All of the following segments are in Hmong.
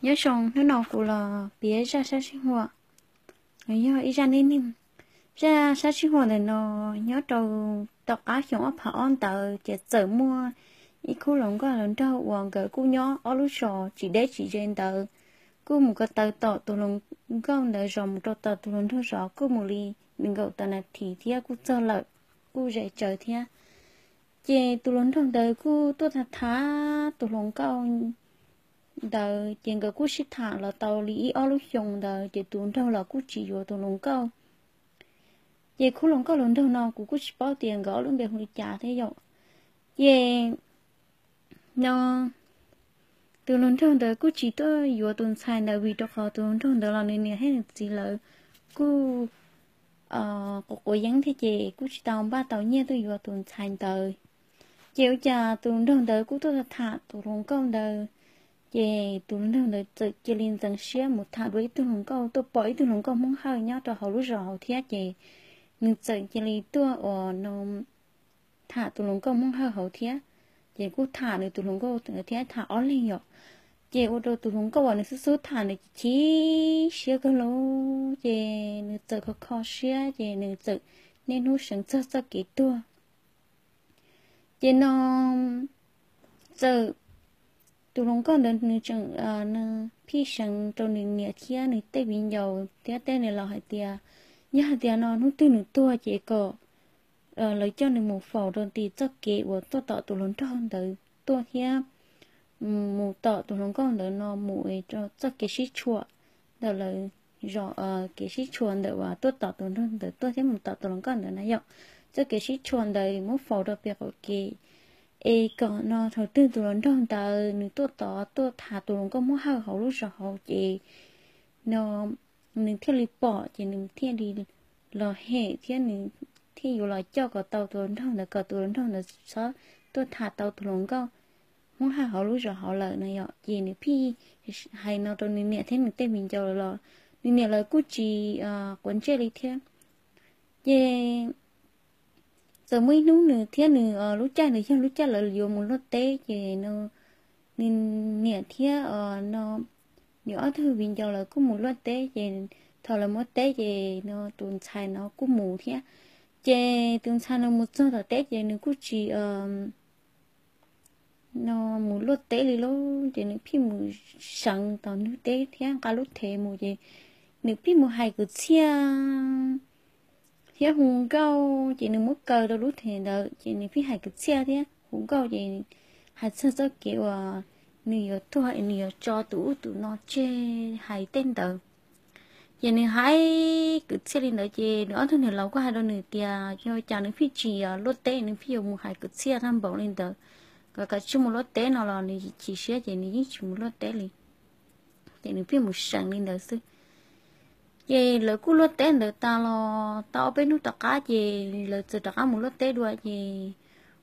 Nyob zoo, hnub no kuv los piav zaj sab sij huam, yog ib zaj neej neeg. Zaj sab sij huam ntawm no nyob rau tom qab xyoo ob phav ob ntawd ces txawm muaj ib khub hluas nkauj hluas nraug uas nkawd kuj nyob ob lub zos tsis deb tsis ze ntawd, kuj mus ko taw tom tus hluas nkauj ntawd zos mus rau tom tus hluas nraug zos kuj mus li nees nkaum tawm nas this thiab kuj txog lawm, kuj ze tsawv thiab. Ces tus hluas nraug ntawd kuj tuaj tham tham tus hluas nkauj ntawd, ces nkawd kuj sib tham los tau li ib ob lub xyoo ntawd ces tus nraug los kuj tsis yuav tus hluas nkauj. Ces khub hluas nkauj hluas nraug no kuv kuj tsis paub tias nkawd ob lub npe hu li cas thiab yom. Ces no tus hluas nraug ntawd kuj tsis tuaj yuav tus ntxhais ntawd vim rau qhov tus hluas nraug ntawd los nws niam thiab nws txiv lawv kuj quav quav yeeb thiab ces kuj tsis tau npaj tau nyiaj tuaj yuav tus ntxhais ntawd. Ces ua cas tus hluas nraug ntawd kuj tuaj tham tus hluas nkauj ntawd, ces tus hluas nraug ntawd txawm cia li ntxeev siab mus tham dua ib tug hluas nkauj, tuaj pom ib tug hluas nkauj Hmoob Hawj nyob rau hauv lub zos hauv thiab ces nws txawm cia li tuaj uas no tham tus hluas nkauj Hmoob Hawj hauv thiab. Ces kuj tham nws tus hluas nkauj thiab tham ob leeg yom. Ces ua rau tus hluas nkauj uas nws xub xub tham ntawd chim siab kawg lauj, ces nws txawm kho kho siab ces nws txawm niaj hnub seev txog txoj kev tuag. Ces no txawm tus hluas nkauj ntawd nws tseem phij seev rau nws niam thiab nws tej viv ncaus thiab tej niam laus hais tias yog hais tias no hnub twg nws tuag ces kom lawv coj nws mus faus rau tim txoj kev uas tuaj tom tus hluas nraug ntawd tuaj thiab mus tom tus hluas nkauj ntawd no mus rau txoj kev sib tshuam ntawm lawv zos, kev sib tshuam ntawm uas tuaj tom tus hluas nraug ntawd tuaj thiab mus tom tus hluas nkauj ntawd na yom. Txoj kev sib tshuam ntawd muab faus rau pem qaum kev es kom no thaum twg tus hluas nraug ntawd nws tuaj tod tuaj tham tus hluas nkauj Hmoob Hawj hauv lub zos hauv ces no nws thiaj li pom ces nws thiaj li los hem thiab nws thiaj yuav los coj kom tau tus hluas nraug ntawd kom tus hluas nraug ntawd txhob tuaj tham tau tus hluas nkauj Hmoob Hawj hauv lub zos hauv lawm na yom. Ces nws phij hais no rau nws niam thiab nws tej viv ncaus lawm los nws niam lawv kuj tsis quav ntsej li thiab. Ces txawm muaj ib hnub nws thiab nws lub caij ntawd yog lub caij lawv yuav mus luaj teb ces no nws niam thiab no nws ob tug viv ncaus lawv kuj mus luaj teb ces thaum lawv mus teb ces no tus ntxhais no kuj mus thiab. Ces tus ntxhais no mus txog tom teb ces nws kuj tsis no mus luaj teb li lauj, ces nws phij mus seev tom ntug teb thiab nqa lub thev mus ces nws phij mus hais kwv txhiaj thiab hu nkauj ces nws muab kaw rau lub thev ntawd ces nws phij hais kwv txhiaj thiab hu nkauj ces hais txog txoj kev uas nws yuav tuag es nws yuav tso tus ub tus no tseg hais tej ntawd. Ces nws hais kwv txhiaj li ntawd ces nws ob tug niam laus kuj hais rau nws tias yog cas nws phij tsis luaj teb, nws phij yuav mus hais kwv txhiaj tag npaum li ntawd, kom kav tsij mus luaj teb no los nws chim siab ces nws yeej tsis mus luaj teb li. Ces nws phij mus seev li ntawd xwb. Ces lawv kuj luaj teb ntawd tas los tau ob peb hnub tom qab ces lawv txawm rov qab mus luaj teb dua ces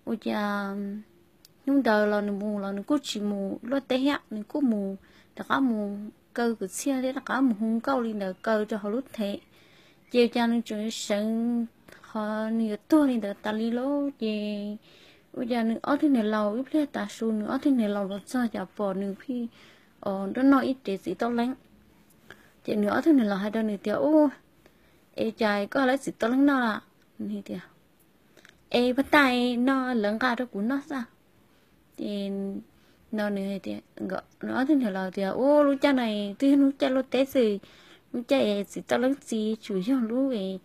ua cas hnub ntawd los nws mus los nws kuj tsis mus luaj teb thiab, nws kuj mus rov qab mus kaw kwv txhiaj thiab rov qab mus hu nkauj li ntawd kaw rau hauv lub thev. Ces ua cas nws tseem seev qhov nws yuav tuag li ntawd tas li lauj. Ces ua cas nws ob tug niam laus ib pliag tav su nws ob tug niam laus los txog cas pom nws phij nrog noj ib rev txiv toj leeb. Ces nws ob tug niam laus hais rau nws tias, Ub, es cas koj lawv txiv toj leeb noj lawm? Nws tias, Es pab tais no lawv nqa rau kuv noj xwb. Ces no nws, nws ob tug niam laus tias, Ub, lub caij no twb yog lub caij luaj teb xwb, lub caij es txiv toj leeb txi tsuas yog lub es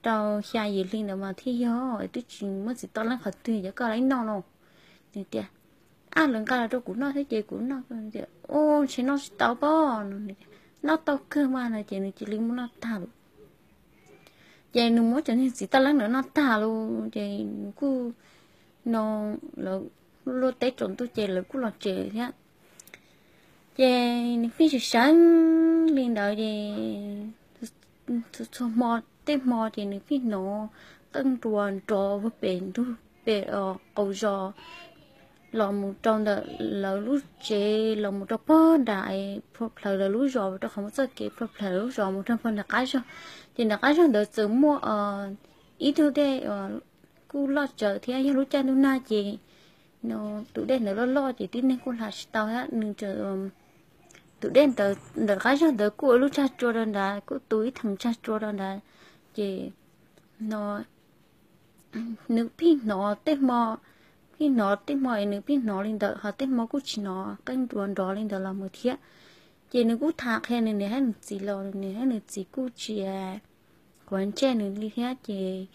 rau xya yim hli ntawd mas thiaj yog, twb tsis muaj txiv toj leeb qhov twg cov koj lawv noj no. Nws tias, Ab, lawv nqa los rau kuv noj thiab ces kuv noj. Ub, ntshe noj tsis tau pob no. Noj tau kawg mas no ces nws cia li muab noj tag lawm. Ces nws muab cov niag txiv toj leeb ntawd noj tag lawm ces nws kuj no, lawv luaj teb tsaus ntuj ces lawv kuj los tsev thiab. Ces nws phij seev seev li ntawd ces txhua txhua hmo, tej hmo ces nws phij hnov qeej nruas nrov vag pem ntug pem qaum zos los mus rau ntawm lawv lub tsev los mus rau pog nram plhaws lawv lub zos, rau qhov muaj txoj kev plhaws lawv lub zos mus rau pog nram qab zog. Ces nram qab zog ntawd txawm muaj ib tug dej kuj loj tsawv thiab yog lub caij ntuj nag ces no tus dej ntawd loj loj ces tib neeg kuj hla tsis tau thiab. Nws txawm tus dej ntawd ntawm qab zog ntawd kuj ua lub tsag tsua rau ntawd, kuj tu ib theem tsag tsua rau ntawd. Ces no nws pheej hnov tej hmo, pheej hnov tej hmo es nws pheej hnov li ntawd, ho tej hmo kuj tsis hnov qeej nruas nrov li ntawd los mus thiab. Ces nws kuj tham qhia nws niam thiab nws txiv los nws niam thiab nws txiv kuj tsis quav ntsej nws li thiab. Ces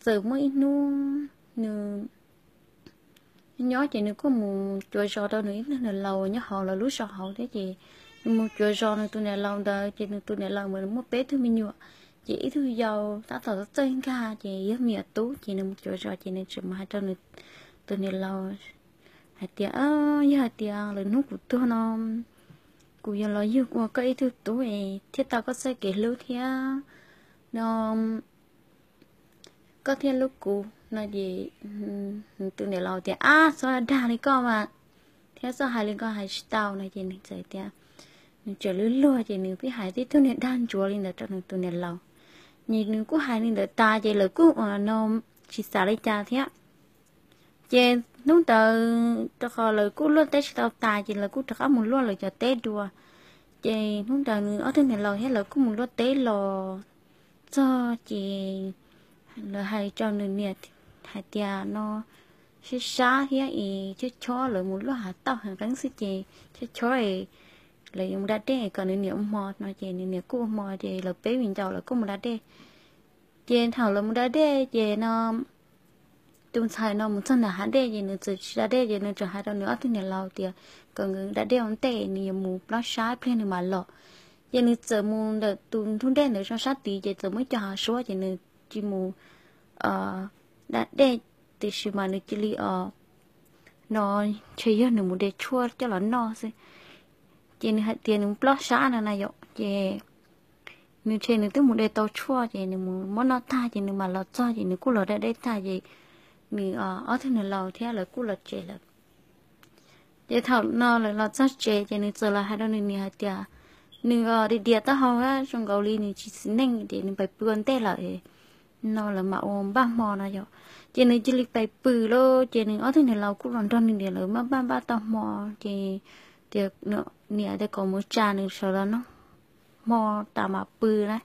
txawm muaj ib hnub nws nyob ces nws kuj mus cuav zos rau nws ib tug niam laus nyob hauv lawv lub zos hauv thiab. Ces nws mus cuav zos nws tus niam laus ntawd ces nws tus niam laus mas muaj peb tug me nyuam, ces ib tug yau tab tom txawj nkag ces yog me nyuam tub. Ces nws mus cuav zos ces nws tseem mus hais rau nws tus niam laus hais tias, Yog hais tias lwm hnub kuv tuag no, kuv yuav los yug ua koj ib tug tub es thiaj tau koj txoj kev hlub thiab no, koj thiaj hlub kuv no. Ces tus niam laus tias, Ab, txhob dag li koj mas, thiab txhob hais li koj hais tsis tau no. Ces nws txawm tias, nws tseem lub luag ces nws pheej hais tib tug niag dag ntsuav li ntawd rau nws tus niam laus. Nws kuj hais li ntawd tas ces lawv kuj ua no tsis xav li cas thiab. Ces hnub ntawd rau qhov lawv kuj luaj teb tsis tau tas ces lawv kuj rov qab mus luaj lawv cov teb dua. Ces hnub ntawd nws ob tug niam laus thiab lawv kuj mus luaj teb los txog ces lawv hais rau nws niam hais tias no sib sab thiab es chob chob, lawv mus luaj hav tauj heev qeeb xwb ces chob chob es lawv yuav mus da dej kom nws niam ua hmo no. Ces nws niam kuj ua hmo ces lawv peb viv ncaus lawv kuj mus da dej. Ces thaum lawv mus da dej ces no tus ntxhais no mus txog ntawm hav dej ces nws txawm tsis da dej ces nws txawm hais rau nws ob tug niam laus tias kom nkawd da dej ua ntej, nws yuav mus plob sab ib pliag nws mam los. Ces nws txawm mus ntawm tus ntug dej ntawd rau sab tid ces txawm muaj ib co hav suab ces nws cia li mus da dej, tiam sis mas nws cia li no ntshe yog nws mus de tshuaj coj los noj xwb. Ces nws hais tias nws mus plob sab no na yom, ces nws ntshe nws twb mus de tau tshuaj ces nws mus muab noj tag ces nws mam los txog ces nws kuj los da dej tag ces nws ob tug niam laus thiab lawv kuj los tsev lawm. Ces thaum no lawv los txog tsev ces nws txawm los hais rau nws niam hais tias nws diam taub hau zoo nkaus li nws tsis txiv neej ces nws pais pw ua ntej lawm no lawv mam ua npaj hmo no yom. Ces nws cia li pais pw lawm ces nws ob tug niam laus kuj los nrog nws niam lawv npaj npaj npaj tau hmo ces tias niam tias kom mus tsa nws sawv los noj hmo tas mam pw na.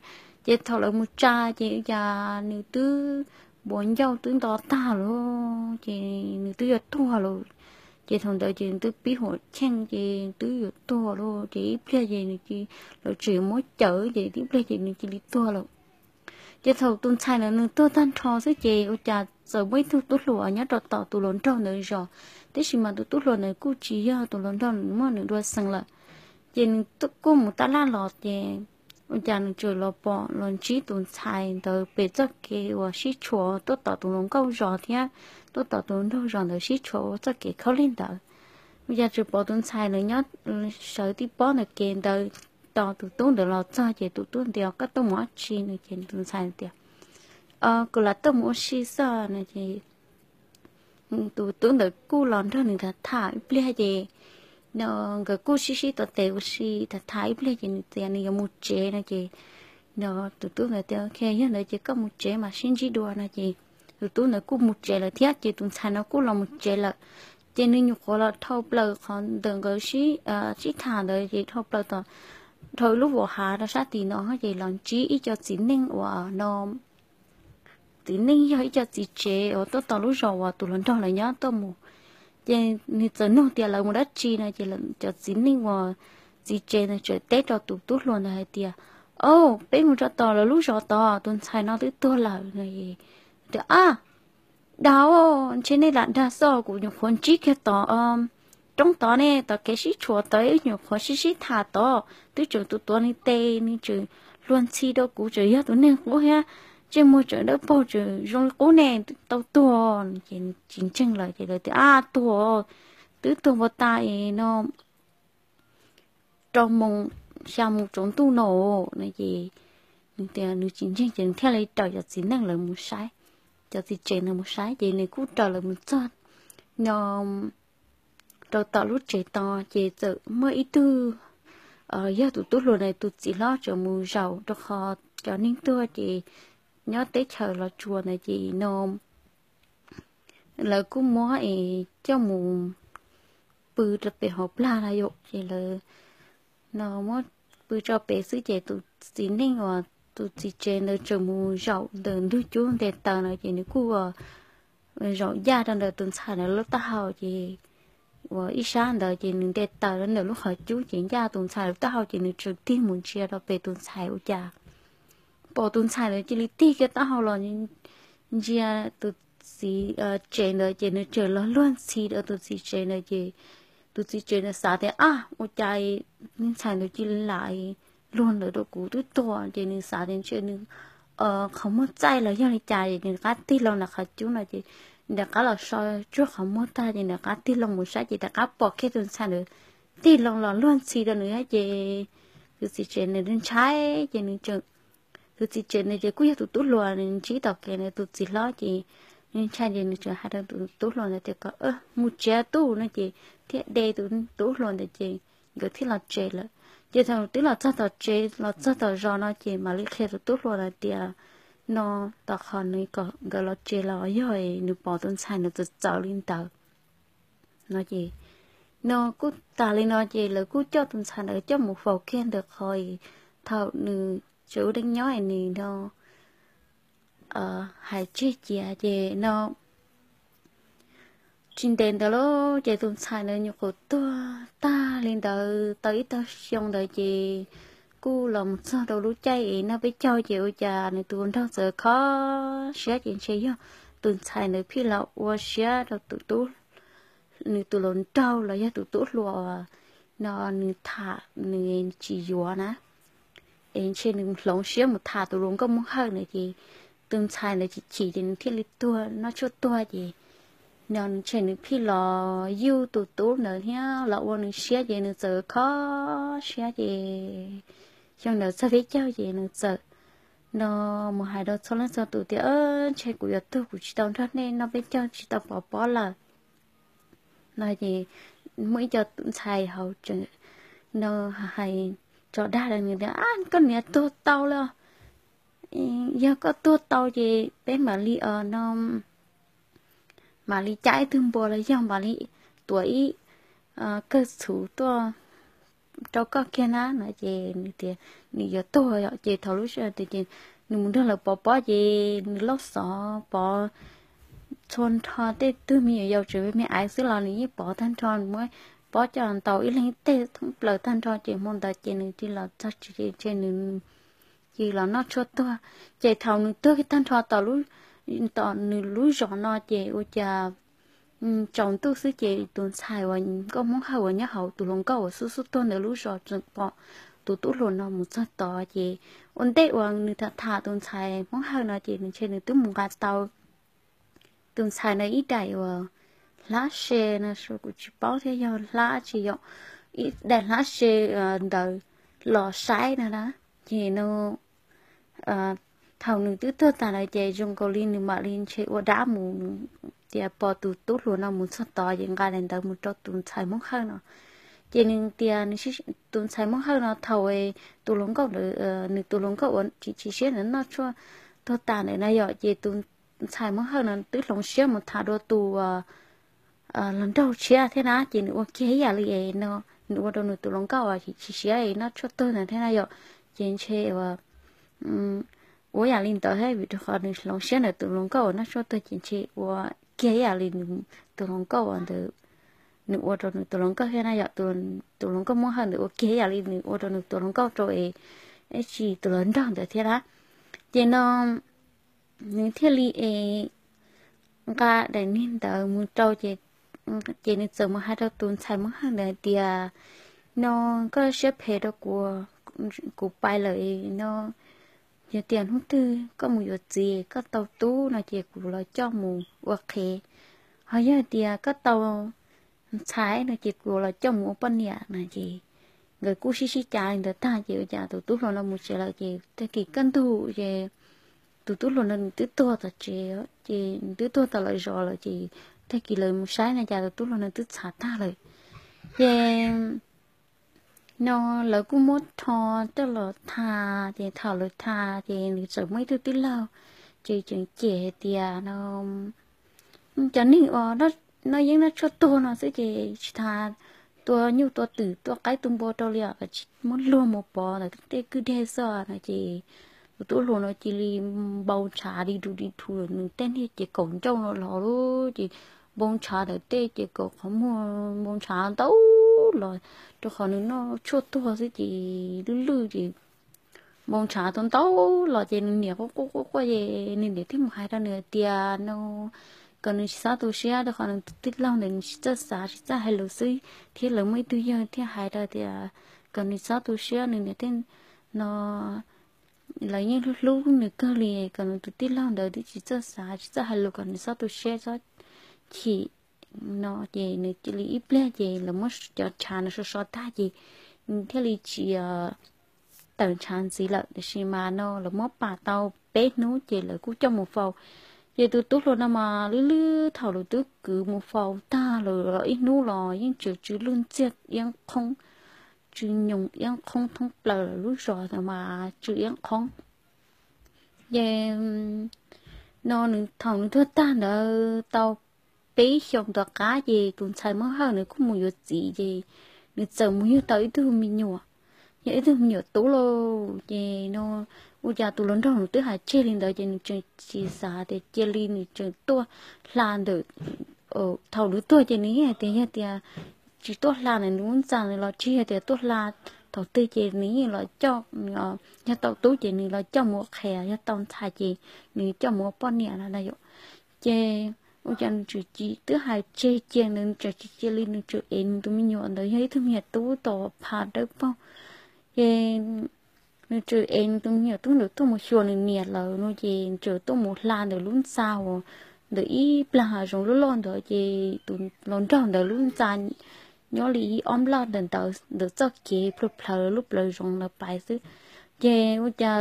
Ces thaum lawv mus tsa ces cas nws twb npuav ncauj twb nto tag lawm ces nws twb yuav tuag lawm. Ces thaum ntawd ces nws twb pib huam cheej ces twb yuav tuag lawm ces ib pliag ces nws cia, lawv tseem muab cawm ces ib pliag ces nws cia li tuag lawm. Ces thaum tus ntxhais ntawd nws tuag tag nrho xwb ces ua cas txawm muaj ib tug tub hluas nyob rau tom tus hluas nraug ntawd zos, tiam sis mas tus tub hluas ntawd kuj tsis yog tus hluas nraug, muaj nws dua xeem lawm. Ces nws kuj mus tab laj los ces ua cas nws tseem los pom los ntsib tus ntxhais ntawd pem txoj kev uas sib tshuam tuaj tom tus hluas nkauj zos thiab tuaj tom tus hluas nraug zos ntawd sib tshuam ua txoj kev khaub lig ntawd. Ua cas tseem pom tus ntxhais ntawd nyob sawv tib pob ntawm kev ntawd tos tus tub ntawd los txog ces tus tub tias koj tuaj mus dab tsi no ces tus ntxhais tias kuv lam tuaj mus ua si xwb no ces tus tub ntawd kuj los nrog nws tham tham ib pliag ces no nkawd kuj sib sib tom tes ua si tham tham ib pliag ces nws tias nws yuav mus tsev no ces no tus tub ntawd tias ok yog ntawd ces koj mus tsev mam sib ntsib dua no ces tus tub ntawd kuj mus tsev lawm thiab ces tus ntxhais no kuj los mus tsev lawm. Ces nws nyuam qhuav los dhau plaws qhov ntawm nkawd sib tham ntawd ces dhau plaws tom, dhau lub vos hav rau sab tid no ces los ntsib ib co txiv neej uas no txiv neej yog ib co txiv tsev uas tuaj tom lub zos uas tus hluas nraug lawv nyob tuaj mus. Ces nws txawm nug tias lawv mus dab tsi no ces cov txiv neej uas txiv tsev ntawd txawm teb rau tus tub hluas ntawd hais tias, o, peb mus rau tom lawv lub zos tod, tus ntxhais no twb tuag lawm no. Tias, a, dag, ntshe nej lam dag xwb, kuv nyuam qhuav ntsib kiag tod roob tod ne, tom kev sib tshuam tod, nyuam qhuav sib sib tham tod, twb tseem tus tuav nws tes, nws tseem hluas ntxhi rau kuv, tseem yog tus neeg qub thiab, ntsej muag tseem dawb paug tseem zoo li qub ne, tau tuag. Ces tsis ntseeg lawm ces lawv tias, a, tuag, twb tuag npua tas es no rau moos xya moos tsaus ntuj no no ces nws tias nws tsis ntseeg ces nws thiaj li raws cov txiv neej lawv mus saib, cov txiv tsev ntawd mus saib ces nws kuj raws lawv mus txog no rau tom lub tsev tod ces txawm muaj ib tug yog tus tub hluas ntawd tus txiv hlob tseem mus zaum rau qhov cov neeg tuag ces nyob teb chaws Los Tsuas ntawd ces no lawv kuj muab es coj mus pw rau pem hauv plag na yom, ces lawv no muab pw tso pem xwb ces tus txiv neej uas tus txiv tsev ntawd tseem mus zaum ntawm ntug cub nte taws no ces nws kuj zaum ncaj rau ntawm tus ntxhais ntawd lub taub hau ces uas ib sab ntawd ces nws nte taws ntawm lub qhov cub ces ncaj tus ntxhais lub taub hau ces nws tseem tig mus ntsia rau pem tus ntxhais ua cas pom tus ntxhais ntawd cia li tig kiag taub hau los ntsia tus txiv tsev ntawd ces nws tseem los luag ntxhi rau tus txiv tsev ntawd ces tus txiv tsev ntawd xav tias ab ua cas tus ntxhais ntawd cia li lam luag ntawd rau kuv twb tuag ces nws xav tias ntshe nws qhov muag txaij los yog li cas es nws rov qab tig loo ntawm qhov cub no ces nws rov qab los so tsuag qhov muag tag ces nws rov qab tig loo mus saib ces rov qab pom kiag tus ntxhais ntawd tig loo los luag ntxhi rau nws ces tus txiv tsev ntawd ntshai ces nws tus txiv tsev ntawd ces kuj yog tus tub hluas nws ntsib tom kev ntawd tus txiv hlob ces nws ntshai ces nws tseem hais rau tus tub hluas ntawd tias kom mus tsev tub no ces thiaj de tus tub hluas ntawd ces nkawd thiaj los tsev lawm. Ces thaum twb los txog tom tsev los txog tom zos no ces mam li qhia tus tub hluas ntawd tias no tom qhov nws kom nkawd los tsev los yog nws pom tus ntxhais nws txawv txawv li ntawd no ces no kuj tas li no ces lawv kuj coj tus ntxhais ntawd coj mus faus kiag ntawm qhov thaum nws tseem ua neej nyob nws no hais tseg cia ces no tsis ntev ntawd lauj ces tus ntxhais ntawd nyuam qhuav tuag tag li ntawd tau ib tag xyoo ntawd ces kuj los mus txog rau lub caij es noj peb caug ces ua cas nws tus hluas nraug txawm kho siab ces ntshe yog tus ntxhais ntawd phij los ua siab rau tus tub, nws tus hluas nraug los yog tus tub hluas no nws tham nws tsis yuav na es ntshe nws hloov siab mus tham tus hluas nkauj Hmoob Hawj ntawd ces tus ntxhais ntawd chim chim ces nws thiaj li tuag noj tshuaj tuag ces no nws ntshe nws phij los yuj tus tub ntawd thiab los ua nws siab ces nws txawm kho siab ces xyoo ntawd txog peb caug ces nws txawm no mus hais rau txhua leej txhua tus tias ntshe kuv yuav tuag kuv tsis tau nrog nej noj peb caug tsis tau pov pob lawm no ces muaj ib co ntxhais hauv tseem no hais tso dag rau nws tias koj niam tuag tau lawm, yog koj tuag tau ces peb mam li no mam li cab ib tug npua los yog mam li tuav ib kawg txhuv tuaj rau koj kiag na no ces nws tias nws yuav tuag yom ces thaum lub sij hawm tias ces nws mus nrog lawv pov pob ces nws lauj xov pov txhua nrho tej tug me nyuam yaus tseem me me aiv xwb los nws yeej pov tag nrho, nws muab pob coj ntaus ib leeg tej thoob plaws tag nrho ces hmo ntawd ces nws cia li los txog tsev ces nws cia li los noj tshuaj tuag. Ces thaum nws tuag kiag tag nrho tom nws lub zos no ces ua cas tsaus ntuj xwb ces tus ntxhais uas nkauj Hmoob Hawj uas nyob hauv tus hluas nkauj uas xub xub tuag ntawd lub zos tseem pom tus tub hluas no mus txog tod ces ua ntej uas nws tham tham tus ntxhais Hmoob Hawj no ces nws ntshe nws twb mus nqa tau tus ntxhais no ib daim uas hlab se no kuv tsis paub thiab yog hlab tsis yom, ib daim hlab se ntawd los saib no na. Ces no thaum nws twb tuag tas lawm ces zoo nkaus li nws mam li ntshe ua dab mus tias pom tus tub hluas no mus txog tod ces nqa daim ntawv mus rau tus ntxhais Hmoob Hawj no. Ces nws tias tus ntxhais Hmoob Hawj no thaum tus hluas nkauj ntawd, nws tus hluas nkauj uas tsis chim siab ntawd noj tshuaj tuag tas ntawd na yom, ces tus ntxhais Hmoob Hawj no twb hloov siab mus tham dua tus hluas nraug tshiab thiab na, ces nws ua kiag ib yam li no, nws ua rau nws tus hluas nkauj uas chim siab noj tshuaj tuag ntawd thiab na yom. Ces ntshe ua yam li ntawd thiab vim rau qhov nws hloov siab ntawm tus hluas nkauj uas noj tshuaj tuag ces ntshe ua kiag ib yam li nws tus hluas nkauj uas ntawd nws ua rau nws tus hluas nkauj thiab na yom. Tus hluas nkauj Hmoob Hawj ntawd ua kiag ib yam li nws ua rau nws tus hluas nkauj rau es ib tsis tus hluas nraug ntawd thiab na. Ces no nws thiaj li es nqa daim niag ntawv mus rau ces, ces nws txawm mus hais rau tus ntxhais Hmoob Hawj ntawd hais tias no koj siab phem rau kuv, kuv pais lawm no, yog tias hnub twg koj mus yuav txiv koj tau tub no ces kuv los coj mus ua qhev, ho yog tias koj tau ntxhais no ces kuv los coj mus ua poj niam no ces nkawd kuj sib sib cav li ntawd tag ces ua cas tus tub hluas no mus tsev lawm ces tag kis kaj ntug ces tus tub hluas no nws twb tuag tom tsev ces nws twb tuag tom lawv zos lawm ces tag kis lawv mus saib no cas tus tub hluas no twb txhav tag lawm. Ces no lawv kuj muab rho coj los tha, ces thaum lawv tha ces nws txawm muaj ib tug tij laug ces tseem cem hais tias no cov neeg uas noj yeeb noj tshuaj tuag no xwb ces tsis tas tua nyuj tua twm tua qaib tua npua rau li os, tsis muab luag mus pov ntawm tej kwj deg xwb no ces tus tub hluas no cia li npau ntshav di du di du, nws tej niag ces kaum ncauj no los lawm ces npau ntshav ntawm tej ces kaum qhov muag npau ntshav ntau los, rau qhov nws noj tshuaj tuag xwb ces lwj lwj ces npau ntshav tau ntau los ces nws niam quaj quaj quaj quaj ces nws niam thiaj mus hais rau nws hais tias no kom nws tsis txhob tu siab, rau qhov nws tus tij laug ntawd nws tsis txawj xav tsis txawj hais lus xwb, thiab lawv muaj ib tug yawg thiaj hais rau tias kom nws txhob tu siab, nws niam thiaj no lawv yeej hlub hlub nws kawg li, kom nws tus tij laug ntawd twb tsis txawj xav tsis txawj hais lus kom nws txhob tu siab txhob chim no ces nws cia li ib pliag ces lawv muab cov ntshav no so so tag ces nws thiaj li tsis tawm ntshav ntxiv lawm. Tiam sis mas no lawv muab pam tau peb hnub ces lawv kuj coj mus faus. Ces tus tub hluas no mas lwj lwj thaum lawv twb kwv mus faus tag lawm los ib hnub los yeej tseem tsw lwj ntxiag iab qhoob, tsw nyoos iab qhoob thoob plaws lawv lub zos ntawd mas tsw iab qhoob. Ces no nws thaum nws tuag tag ntawd tau peb xyoos tom qab ces tus ntxhais Mab Hawj nws kuj mus yuav txiv ces nws txawm mus yug tau ib tug me nyuam, yog ib tug me nyuam tub lauj. Ces no ua cas tus hluas nraug nws twb hais tseg li ntawd ces nws tseem tsis xav tias cia li nws tseem tuaj hla ntawm, thaum nws tuag ces nws yeej hais tias yog tias tsis tuaj hla ntawm nws lub ntxa ntawd los tsis yog tias tuaj hla thaum twg ces nws yeej los coj, yog tau tub ces nws los coj mus ua qhev, yog tau ntxhais ces nws coj mus ua poj niam no na yom. Ces ua cas nws tseem tsis, twb hais tseg cia ntawd nws tseem tsis cia li, nws tseem ev nws tus me nyuam ntawd yog ib tug me nyuam tub tom pha dawb paug. Ces nws tseem ev nws tus me nyuam tub ntawd tuaj mus xyuas nws niam lawm no ces nws tseem tuaj mus hla ntawm lub ntxa uas ntawm ib plag hav zoov loj loj ntawd ces tus hluas nraug ntawd lub ntxa nyob li ib ob nplaj ntawm ntawd, ntawm txoj kev plhawv plhawv lub plawv zoov ntawd pais xwb. Ces ua cas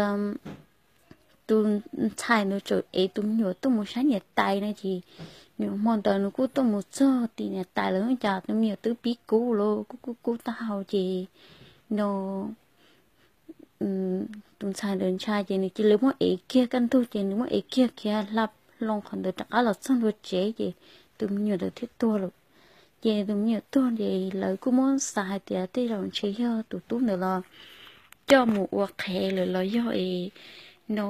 tus ntxhais ntawd tseem ev tus me nyuam tuaj mus saib niam tais no ces nws hmo ntawd nws kuj tuaj mus txog tim niam tais lawm ua cas tus me nyuam twb pib kub lawm, kub kub kub taub hau ces no tus ntxhais ntawd ntshai ces nws cia li muab ev kiag kaj ntug ces nws muab ev kiag khiav hla hlo qhov ntawd rov qab los txog ntua tsev ces tus me nyuam ntawd thiaj tuag lawm. Ces tus me nyuam tuag ces lawv kuj muab xav hais tias tej zaum ntshe yog tus tub ntawd los coj mus ua qhev lawm los yog es no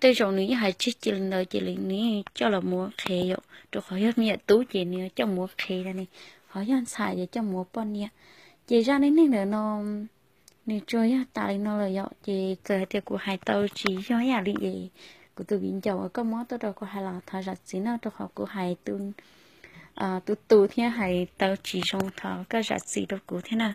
tej zaum nws yeej hais tseg cia li ntawd ces nws coj los mus ua qhev yom, rau qhov yog me nyuam tub ces nws coj mus ua qhev no ne, ho yog ntxhais ces coj mus ua poj niam. Ces zaj neej neeg ntawm no nws tsuas yog tas li no lawm yom, ces txawm hais tias kuv hais tau tsis yog ib yam li es kuv tus viv ncaus uas koj muab tuaj rau kuv hais los thov zam txim no, rau qhov kuv hais tus tus thiab hais tau tsis zoo thov koj zam txim rau kuv thiab na.